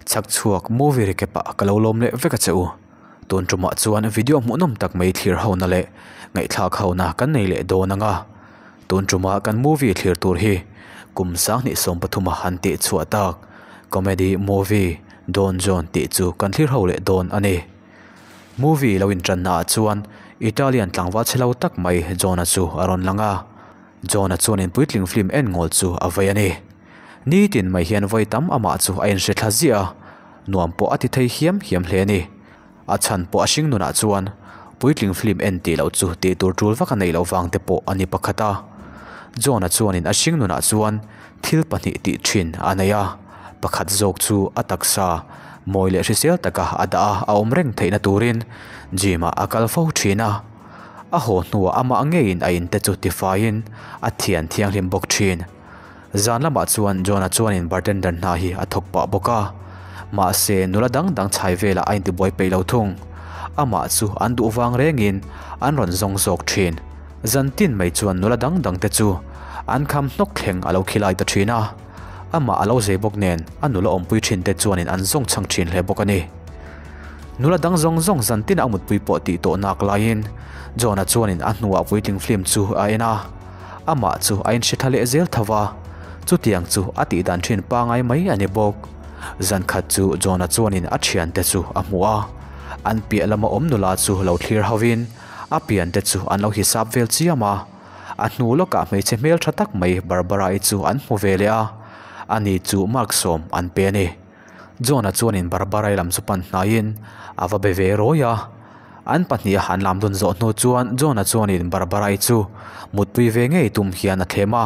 Chhakchhuak movie recap ah ka lo lawm leh vek a che u. Tun tumah chuan video hmuhnawm tak mai thlir ho na leh ngaihthlak ho na kan nei leh dawn ang a. Tun tuma kan movie thlir tur hi kum 2013 a han tih chhuah tak comedy movie Don John tih chu kan thlir ho leh dawn a ni. Movie lo intanna ah chuan Italian tlangval chhe lo tak mai John-a chu a rawn lang a. John-a chuan in puitling film en ngawl chu a vei a ni. Nitin mai hian vawi tam amah chu a inhre thla ziah a, nuam pawh a ti thei hiam hiam hle a ni. A chhan pawh a hring nunah chuan puitling film en tih loh chu tih tur tul vak a neih loh vang te pawh a ni pakhat a. John-a chuanin a hring nunah chuan thil pahnih tih thin a nei a, pakhat zawk chu a taksa mawi leh hrisel taka a dah a, a awm reng theihna turin gym-ah a kal fo thin a. A haw hnuah amah ngeiin a inte chu tifaiin a thian thianghlim bawk thin. Zan lamah chuan John-a chuanin bartender hna hi a thawk pah bawk a, mahse nula dang dang chhai velah a intibuai peih lo thung. Amah chu an duh vang rengin an rawn zawng zawk thin. Zan tin mai chuan nula dang dang te chu an kham hnawk thleng a lo khilai ta thin a, amah a lo zei bawk nen a nula awmpui thin te chuanin an zawng chhang thin hle bawk a ni. Nula dang zawng zawng zan tina a mutpui pawh tih tawh nak laiin John-a chuanin a hnuah puitling film chu a en a. Amah chu a inhre tha leh zel tho va, chutiang chu a tih dan thin pangai mai a ni bawk. Zan khat chu John-a chuanin a thiante chu a hmu a, an piah lama awm nula chu lo thlir hovin a piante chu an lo hisap vel chiam a. A hnu lawkah hmeichhe hmel tha tak mai Barbara-i chu an hmu ve leh a, ani chu mark sawm an pe a ni. John-a chuanin Barbara-i lam chu pan hnaiin a va be ve rawi a. An pahniha an lam dun zawh hnu chuan John-a chuanin Barbara-i chu mutpui ve ngei tum hian a thlem a.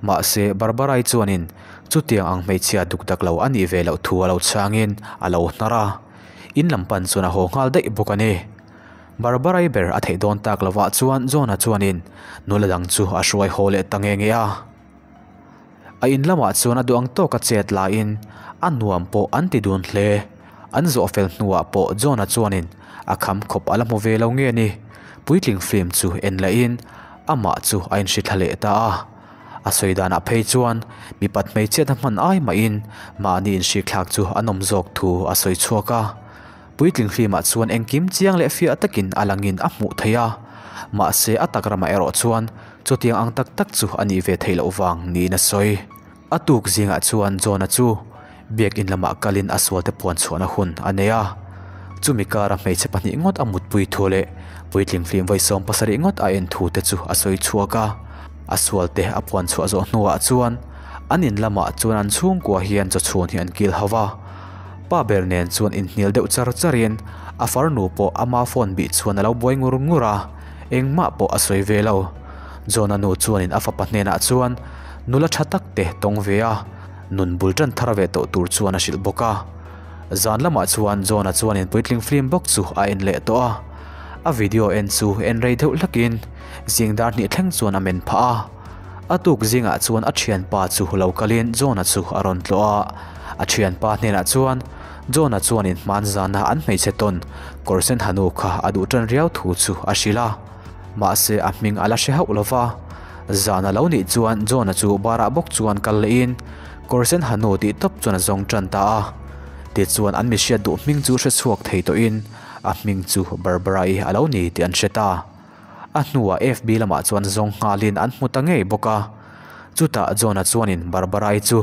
Mahse, Barbara-i chuanin chutiang ang hmeichhia duk dak lo a nih ve loh thu a lo chhangin a lo hnar a. In lam pan chuan a haw nghal daih bawk a ni. Barbara-i ber a theih dawn tak lovah chuan John-a chuanin nula dang chu a hruai haw leh ta nge nge a. A in lamah chuan a duh ang tawka chet laiin a nuam pawh an ti dun hle. An zawh fel hnuah pawh John-a chuanin a kham khawp a la hmu ve lo nge ni? Puitling film chu en lahin amah chu a inhri thla leh ta a. A sawi danah phei chuan mipat hmeichhiat a hman ai mahin mahni inhrikthlak chu a nawm zawk thu a sawi chhuak a. Puitling film-ah chuan engkim chiang leh fiah takin a langin a hmuh theih a, mahse a tak ramah erawh chuan Chutiang ang tak tak chu a nih ve theih loh vang niin a sawi. A tuk zingah chuan John-a chu biakin lamah kalin a sualte puan chhuahna hun a nei a. Chumi kara hmeichhe pahnih ngawt a mutpui thu leh puitling flim vawi 70 ngawt a en thu te chu a sawi chhuak a. A sualte a puan chhuah zawh hnuah chuan an in lamah chuan an chhungkua hian chawchhun hi an kil ho va. Pa ber nen chuan inhnial deuh char charin a farnu pawh ama phone bih chuan a lo buai ngur ngur a. Engmah pawh a sawi ve lo. John-a nu chuanin a fapa hnenah chuan nula tha tak te tawng ve a, nun bul tan thar ve tawh tur chuan a hrilh bawk a. Zan lamah chuan John-a chuanin puitling film bawk chu a en leh tawh a. A video en chu en rei deuh hlakin zing dar hnih thleng chuan a men phah a. A tuk zingah chuan a thianpa chu lo kalin John-a chu a rawn tlawh a. A thianpa hnenah chuan John-a chuanin hmanzana an hmeichhe tawn kawr sen hanu kha a duh tan riau thu chu a hrilh a, mahse a hming a la hre hauh lo va. Zan a lo nih chuan John-a chu bar-ah bawk chuan kal lehin kawr sen hanu tih tawp chuan a zawng tan ta a. Tichuan an mihriat duh hming chu hre chhuak thei tawhin a hming chu Barbara-i a lo ni tih an hre ta. A hnuah FB lamah chuan zawng nghalin an hmu ta ngei bawk a. Chutah John-a chuanin Barbara-i chu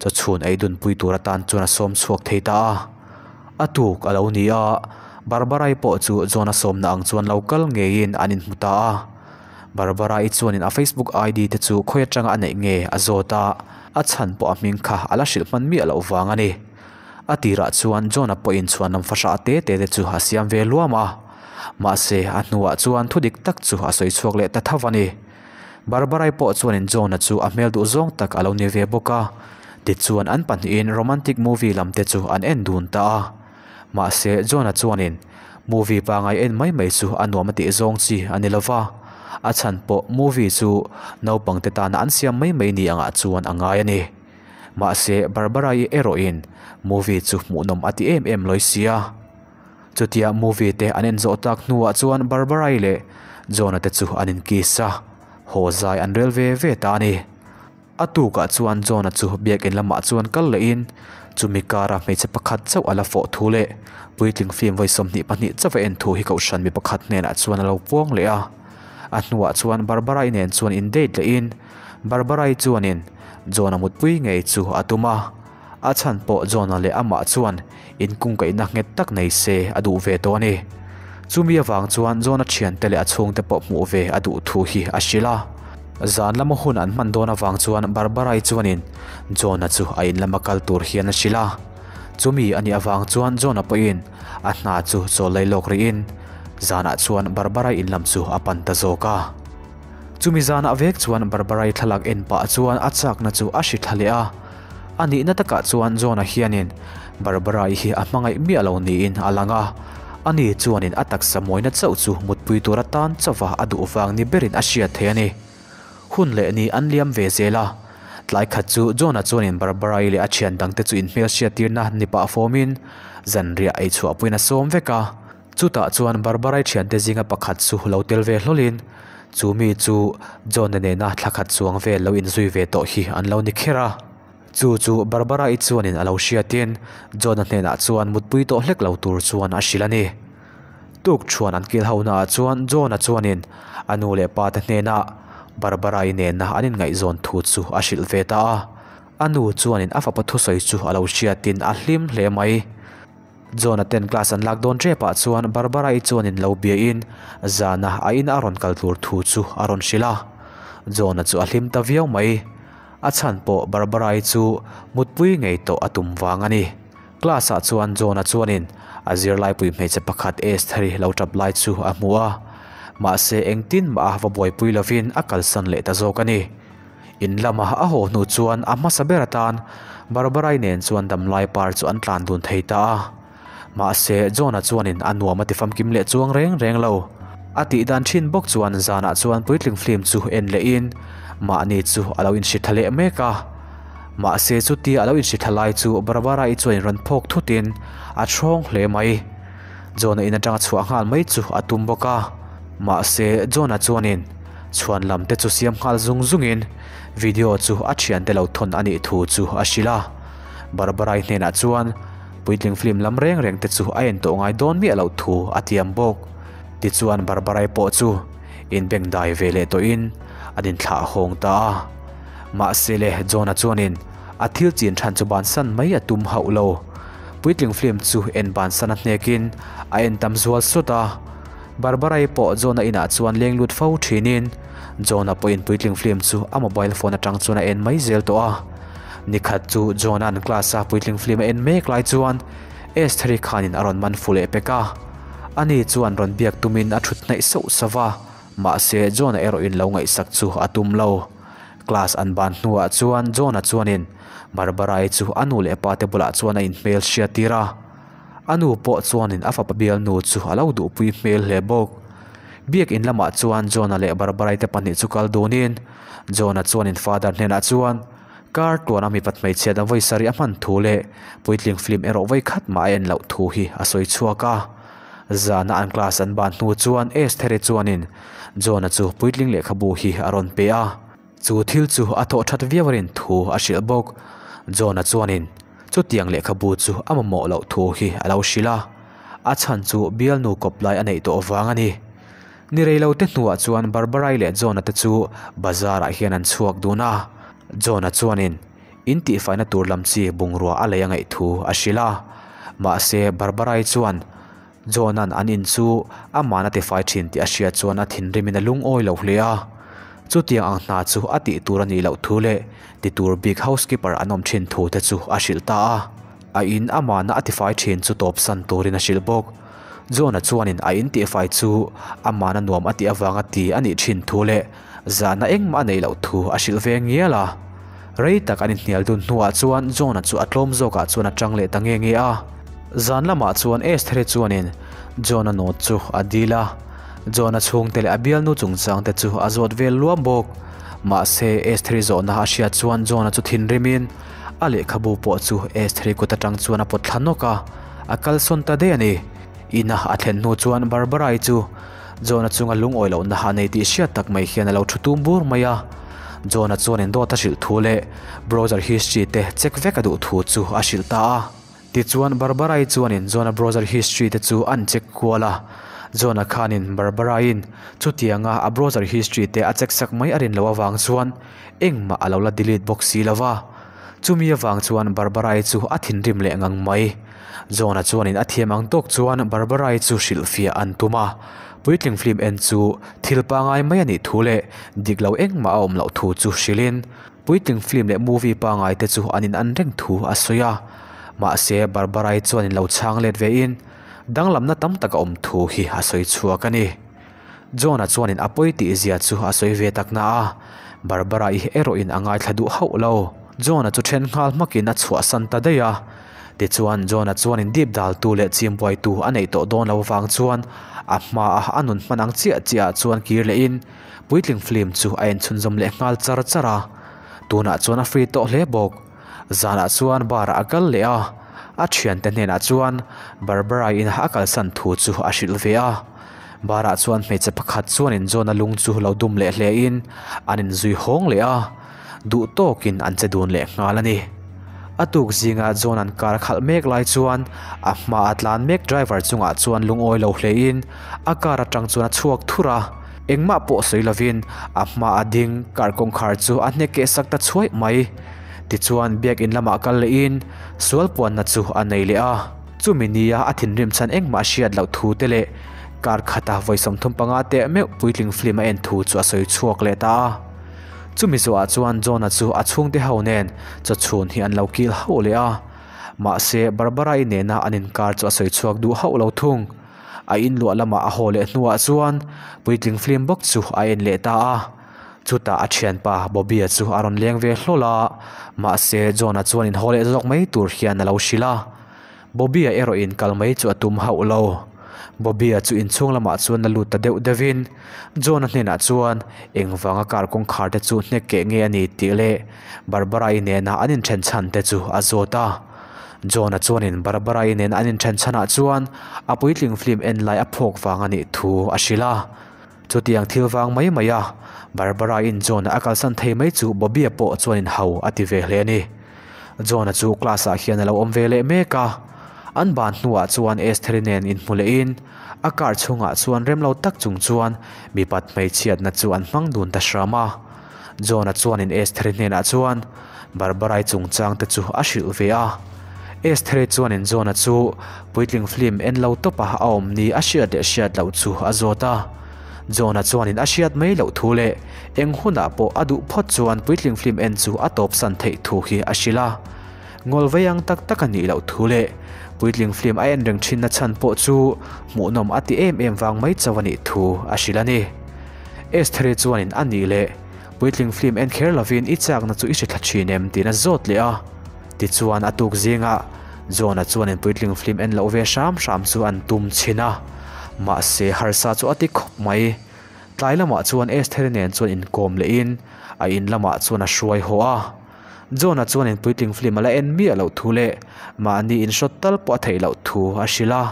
chawchhun ei dunpui tur atan chuan a sawm chhuak thei ta a. A tuk a lo ni a, Barbara-i pawh chu John-a sawmna ang chuan lo kal ngeiin an inhmu ta a. Barbara-i chuanin a Facebook ID te chu khawi atanga a neih nge a zawt a, a chhan pawh a hming kha a la hrilh hman miah loh vang a ni. A tirah chuan John-a pawhin chhuanlam fahrah te te te chu a siam ve luam a. Mahse, a hnuah chuan thu dik tak chu a sawi chhuak leh ta tho a ni. Barbara-i pawh chuanin John-a chu a hmel duh zawng tak a lo ni ve bawk a. Tichuan an pahnihin romantic movie lam te chu an en dun ta a. Mahse, John-a chuanin movie pangai en mai mai chu a nuam a tih zawng chi a ni lo va. A chhan pawh movie chu naupangte tana an siam mai mai ni angah chuan a ngai a ni. Mahse, Barbara-i erawhin movie chu hmuhnawm a ti em em lawi sia. Chutia movie te an en zawh tak hnuah chuan Barbara-i leh John-a te chu an inkiss a, haw zai an rel ve ve ta a ni. A tukah chuan John-a chu biakin lamah chuan kal lehin Chumi kara hmeichhe pakhat chauh a la fawh thu leh puitling film vawi 22 chauh a en thu hi kohhran mi pakhat hnenah chuan a lo puang leh a. A hnuah chuan Barbara-i nen chuan in date lehin Barbara-i chuanin John-a mutpui ngei chu a tum a. A chhan pawh John-a leh amah chuan inkungkaihna nghet tak nei se a duh ve tawh a ni. Chumi avang chuan John-a thiante leh a chhungte pawh hmuh ve a duh thu hi a hrilh a. Zan lama hun an hman dawn avang chuan Barbara-i chuanin John-a chu a in lama kal tur hian a hrilh a. Chumi a nih avang chuan John-a pawhin a hna chu chawl lei lawk rihin zanah chuan Barbara-i in lam chu a pan ta zawk a. Chumi zanah vek chuan Barbara-i thlalak en pah chuan a chakna chu a hri thla leh a. A nihna takah chuan John-a hianin Barbara-i hi a hmangaih miah lo niin a lang a. Ani chuanin a taksa mawina chauh chu mutpui tur atan chauha a duh vang ni berin a hriat thei a ni. Hun leh ni an liam ve zel a. Tlai khat chu John-a chuanin Barbara-i leh a thian dangte chu inhmelhriat tirna ni pah fawmin zanriah ei chhuahpuiin a sawm vek a. Chutah chuan Barbara-i thiante zinga pakhat chu lo tel ve hlawlin chu mi chu John-a nena thla khat chuang vel lo inzui ve tawh hi an lo ni kher a. Chu chu Barbara-i chuanin a lo hriatin John-a hnenah chuan mutpui tawh hlek lo tur chuan a hrilh a ni. Tuk thuan an kil ho naah chuan John-a chuanin a nu leh pa te hnenah Barbara-i nena an inngaihzawn thu chu a hrilh ve ta a. A nu chuanin a fapa thusawi chu a lo hriatin a hlim hle mai. John-a ten class an lak dawn tepah chuan Barbara-i chuanin lo biain zana a ina a rawn kal tur thu chu a rawn hrilh a. John-a chu a hlim ta viau mai. A chhan pawh Barbara-i chu mutpui ngei tawh a tum vang a ni. Class-ah chuan John-a chuanin a zirlaipui hmeichhe pakhat Esther-i lo tap lai chu a hmu a. Mahse engtin mah a va buaipui lovin a kalsan leh ta zawk a ni. In lama a haw hnu chuan a hmasa ber atan Barbara-i nen chuan damlai par chu an tlan dun thei ta a. Mahse John-a chuanin a nuam a ti famkim leh chuang reng reng lo. A tih dan thin bawk chuan zanah chuan puitling film chu en lehin mahni chu a lo inhri thla leh mek a. Mahse chutia a lo inhri thla lai chu Barbara-i chuanin rawn phawk thutin a thrawng hle mai. John-a in atanga chhuah nghal mai chu a tum bawk a. Mahse John-a chuanin chhuan lam te chu siam nghal zung zungin video chu a thiante lo thawn a nih thu chu a hrilh a. Barbara-i hnenah chuan puitling film lam reng reng te chu a en tawh ngai dawn miah loh thu a tiam bawk. Tichuan Barbara-i pawh chu inbengdai ve leh tawhin an inthlah hawng ta a. Mahse le John-a chuanin a thil chin than chu bansan mai a tum hauh lo. Puitling film chu en bansan a hnekin a en tam zual sawt a. Barbara-i pawh John-a inah chuan leng lut fo thinin John-a pawhin puitling film chu a mobile phone atang chuan a en mai zel tawh a. Nikhat chu John-a'n class-a puitling film a en mek lai chuan Esther-i khanin a rawn man fu leh pek a. Ani chuan rawn biak tumin a thut hnaih sauh sauh va, mahse John-a erawhin lo ngaihsak chu a tum lo. Class an ban hnuah chuan John-a chuanin Barbara-i chu a nu leh pa te bulah chuan a inhmel hriat tir a. A nu pawh chuanin a fapa bialnu chu a lo duhpui hmel hle bawk. Biakin lamah chuan John-a leh Barbara-i te pahnih chu kal dunin John-a chuanin father hnenah chuan kar tluana mipat hmeichhia dang vawi sarih a hman thu leh puitling film erawh vawi khat mah a en loh thu hi a sawi chhuak a. Zana an class an ban hnu chuan Esther-i chuanin John-a chu puitling lehkhabu hi a rawn pe a. Chu thil chu a thawh that viau a rin thu a hrilh bawk. John-a chuanin chutiang lehkhabu chu a mamawh loh thu hi a lo hrilh a, a chhan chu bialnu kawp lai a neih tawh vang a ni. Ni rei lo te hnuah chuan Barbara-i leh John-a te chu bazar-ah hian an chhuak dun a. John-a chuanin in tihfaina tur lam chi bungrua a lei a ngaih thu a hrilh a. Mahse Barbara-i chuan John-a'n an in chu amahna tifai thin tih a hriat chuan a thinrimin a lungawi lo hle a. Chutiang ang hna chu a tih tur a nih loh thu leh ti tur bik housekeeper an awm thin thu te chu a hrilh ta a. A in amahna a tifai thin chu tawpsan turin a hrilh bawk. John-a chuanin a in tihfai chu amahna nuam a tih avanga ti a nih thin thu leh zahna engmah a neih loh thu a hrilh ve ngial a. Rei tak an inhnial dun hnuah chuan John-a chu a tlawm zawkah chuan a tang leh ta nge nge a. Zan lamah chuan Esther-i chuanin John-a note chu a dil a. John-a chhungte leh a bialnu chungchangte chu a zawt vel luam bawk. Mahse Esther-i zawhna a hriat chuan John-a chu thinrimin a lehkhabu pawh chu Esther-i kut atang chuan a pawt thla nawk a, a kalsawn ta daih a ni. Ina a thlen hnu chuan Barbara-i chu John-a chunga lungawi lohna a nei tih hriat tak mai hian a lo thu tum bur mai a. John-a chuanin dawt a hrilh thu leh browser history te check vek a duh thu chu a hrilh ta a. Tichuan Barbara-i chuanin John-a browser history te chu an check kual a. John-a khanin Barbara-i'n chutianga a browser history te a check sak mai a rin loh avang chuan engmah a lo la delete bawk si lo va. Chumi avang chuan Barbara-i chu a thinrim leh ngang mai. John-a chuanin a thiam ang tawk chuan Barbara-i chu hrilhfiah an tum a. Puitling film en chu thil pangai mai a nih thu leh dik lo engmah a awm loh thu chu hrilhin puitling film leh movie pangai te chu an in an reng thu a sawi a. Mahse Barbara-i chuanin lo chhang let vein danglamna tam tak a awm thu hi a sawi chhuak a ni. John-a chuanin a pawi tih zia chu a sawi ve tak na a, Barbara-i erawhin a ngaithla duh hauh lo. John-a chu then nghal hmakin a chhuahsan ta daih a. Tichuan John-a chuanin dip daltu leh chimbuaitu a neih tawh dawn lo vang chuan a hmaa a nun hman ang chiah chiahah chuan kir lehin puitling film chu a enchhunzawm leh nghal char char a. Tunah chuan a free tawh hle bawk. Zanah chuan bar-ah a kal leh a, a thiante hnenah chuan Barbara-in a kalsan thu chu a hrilh ve a. Bar-ah chuan hmeichhe pakhat chuanin John-a lung chu lo dum leh hlein an inzui hawng leh a. Duh tawkin an che dun leh nghal a ni. A tuk zinga John an car a khalh mek lai chuan a hma a tlan mek driver chungah chuan lungawi lo hlein a car atang chuan a chhuak thur a, engmah pawh sawi lovin a hma a ding car kawngkhar chu a hnek keh sak ta chhuaih mai. Tichuan biakin lamah kal lehin sual puanna chu a nei leh a. Chumi nia a thinrim chhan engmah hriat loh thu te leh car khata vawi 35 teh meuh puitling film a en thu chu a sawi chhuak leh ta a. Chumi zawhah chuan John-a chu a chhungte ho nen chawchhun hi an lo kil hauh leh a. Mahse, Barbara-i nena an inkar chu a sawi chhuak duh hauh lo thung. A inluah lamah a haw leh hnuah chuan puitling film bawk chu a en leh ta a. Chutah a thianpa Bobby-a chu a rawn leng ve hlawl a, mahse John-a chuan inhaw leh zawk mai tur hian a lo hrilh a. Bobby-a erawhin kal mai chu a tum hauh lo. Bobby-a chu inchhung lamah chuan a lut ta deuh deuhin John-a hnenah chuan engvanga car kawngkhar te chu hnek keh nge a ni tih leh Barbara-i nena an inthen chhan te chu a zawt a. John-a chuanin Barbara-i nena an inthen chhanah chuan a puitling film en lai a phawk vang a nih thu a hrilh a. Chutiang thil vang mai mai a Barbara-in John-a a kalsan thei mai chu Bobby-a pawh chuanin hau a ti ve hle a ni. John-a chu class-ah hian a lo awm ve leh mek a, an ban hnuah chuan Esther-i nen inhmu lehin a car chhungah chuan rem lo tak chung chuan mipat hmeichhiatna chu an hmang dun ta hram a. John-a chuanin Esther-i hnenah chuan Barbara-i chungchang te chu a hrilh ve a. Esther-i chuanin John-a chu puitling film en lo tawpa a awm ni a hriat leh hriat loh chu a zawt a. John-a chuanin a hriat mai loh thu leh eng hunah pawh a duh phawt chuan puitling film en chu a tawpsan theih thu hi a hrilh a. Ngawl vei ang tak tak a nih loh thu leh puitling film a en reng thinna chhan pawh chu hmuhnawm a ti em em vang mai chauh a nih thu a hrilh a ni. Estheri chuanin a nih leh puitling film en kher lovin i chakna chu i hre thla thin em tiin a zawt leh a. Tichuan a tuk zingah John-a chuanin puitling film en loh ve hram hram chu an tum chhin a, mahse harsa chu a ti khawp mai. Tlai lamah chuan Estheri nen chuan inkawm lehin a in lamah chuan a hruai haw a. John-a chuanin puitling film a la en miah loh thu leh mahni inhrawt tal pawh a theih loh thu a hrilh a.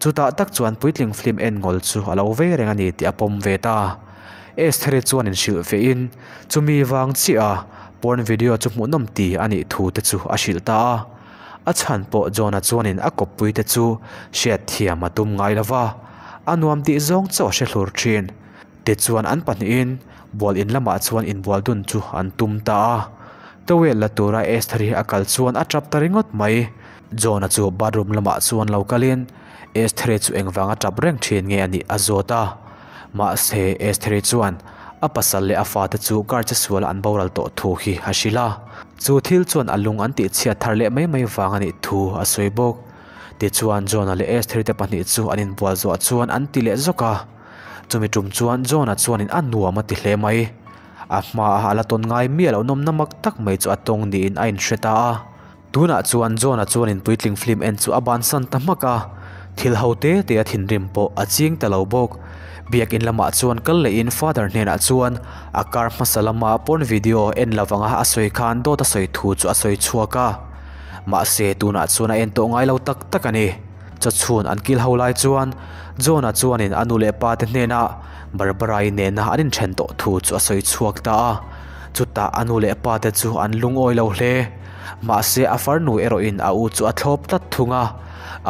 Chutah tak chuan puitling film en ngawl chu a lo vei reng a ni tih a pawm ve ta. Estheri chuanin hrilh vehin chumi vang chiah a porn video chu hmuhnawm ti a nih thu te chu a hrilh ta a. A chhan pawh John-a chuanin a kawppui te chu hriat thiam a tum ngai lo va, a nuam tih zawng chauh a hre hlur thin. Tichuan an pahnihin bual in lamah chuan inbual dun chu an tum ta a. Towel la tura Esther-i a kal chuan a tap ta ringawt mai. John-a chu bathroom lamah chuan lo kalin Esther-i chu engvanga tap reng thin nge a nih a zawt a. Mahse Esther-i chuan a pasal leh a fate chu car che sual an boral tawh thu hi a hrilh a. Chu thil chuan a lung an tihchhiat thar leh mai mai vang a nih thu a sawi bawk. Tichuan John-a leh Esther-i te pahnih chu an inbual zawh chuan an ti leh zawk a. Chumi tum chuan John-a chuanin a nuam a ti hle mai. A hmaah a la tawn ngai miah loh nawmna mak tak mai chu a tawng niin a inhre ta a. Tunah chuan John-a chuanin puitling film en chu a bansan ta hmak a, thil ho te te a thinrim pawh a ching ta lo bawk. Biakin lamah chuan kal lehin Father hnenah chuan a kar hmasa lama porn video en lovanga a sawi khan dawt a sawi thu chu a sawi chhuak a. Mahse tunah chuan a en tawh ngai lo tak tak a ni. Chawchhun an kil ho lai chuan John-a chuanin a nu leh pa te hnenah Barbara-i nena an inthen tawh thu chu a sawi chhuak ta a. Chutah a nu leh pa te chu an lungawi lo hle. Mahse a farnu erawhin a u chu a thlawp tlat thung a.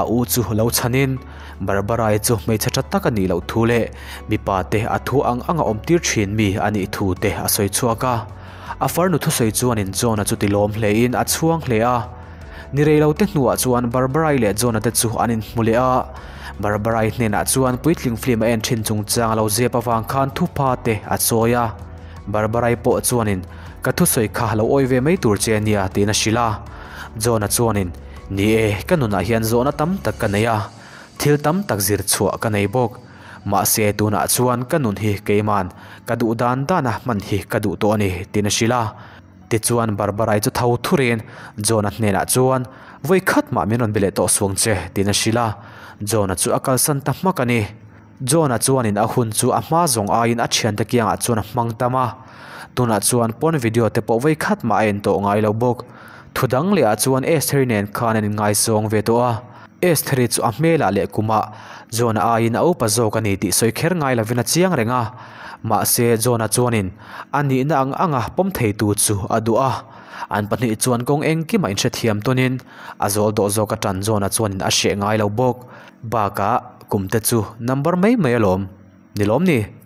A u chu lo chhanin Barbara-i chu hmeichhe tha tak a nih loh thu leh mipa te a thu ang anga awm tir thin mi a nih thu te a sawi chhuak a. A farnu thusawi chuanin John-a chu tilawm hlein a chhuang hle a. Ni rei lo te hnuah chuan Barbara-i leh John-a te chu an inhmu leh a. Barbara-i hnenah chuan puitling film a en thin chungchang a lo zep avang khan thupa te a chawi a. Barbara-i pawh chuanin, Ka thusawi kha lo awi ve mai tur che ania tiin a hrilh a. John-a chuanin, Ni e, ka nunah hian zawhna tam tak ka nei a, thil tam tak zir chhuah ka nei bawk. Mahse tunah chuan ka nun hi keiman ka duh dan dana hman hi ka duh tawh a ni tiin a hrilh a. Tichuan Barbara-i chu tho thurin John-a hnenah chuan, Vawi khat mah min rawn be leh tawh suang che tiin a hrilh a. John-a chu a kalsan ta hmak a ni. John-a chuanin a hun chu a hma zawng aiin a thiante kiangah chuan a hmang tam a. Tunah chuan pawn video te pawh vawi khat mah a en tawh ngai lo bawk. Thu dang lehah chuan Estheri nen khan an inngaizawng ve tawh a. Estheri chu a hmelah leh kumah John-a aiin a upa zawk a ni tih sawi kher ngai lovin a chiang reng a. Mahse John-a chuanin a nihna ang anga pawm theitu chu a duh a. An pahnih chuan kawng engkimah inhrethiam tawnin a zawl dawh zawk atan John-a chuanin a hreh ngai lo bawk. Bakah kum te chu number mai mai alawm. Ni lawm ni?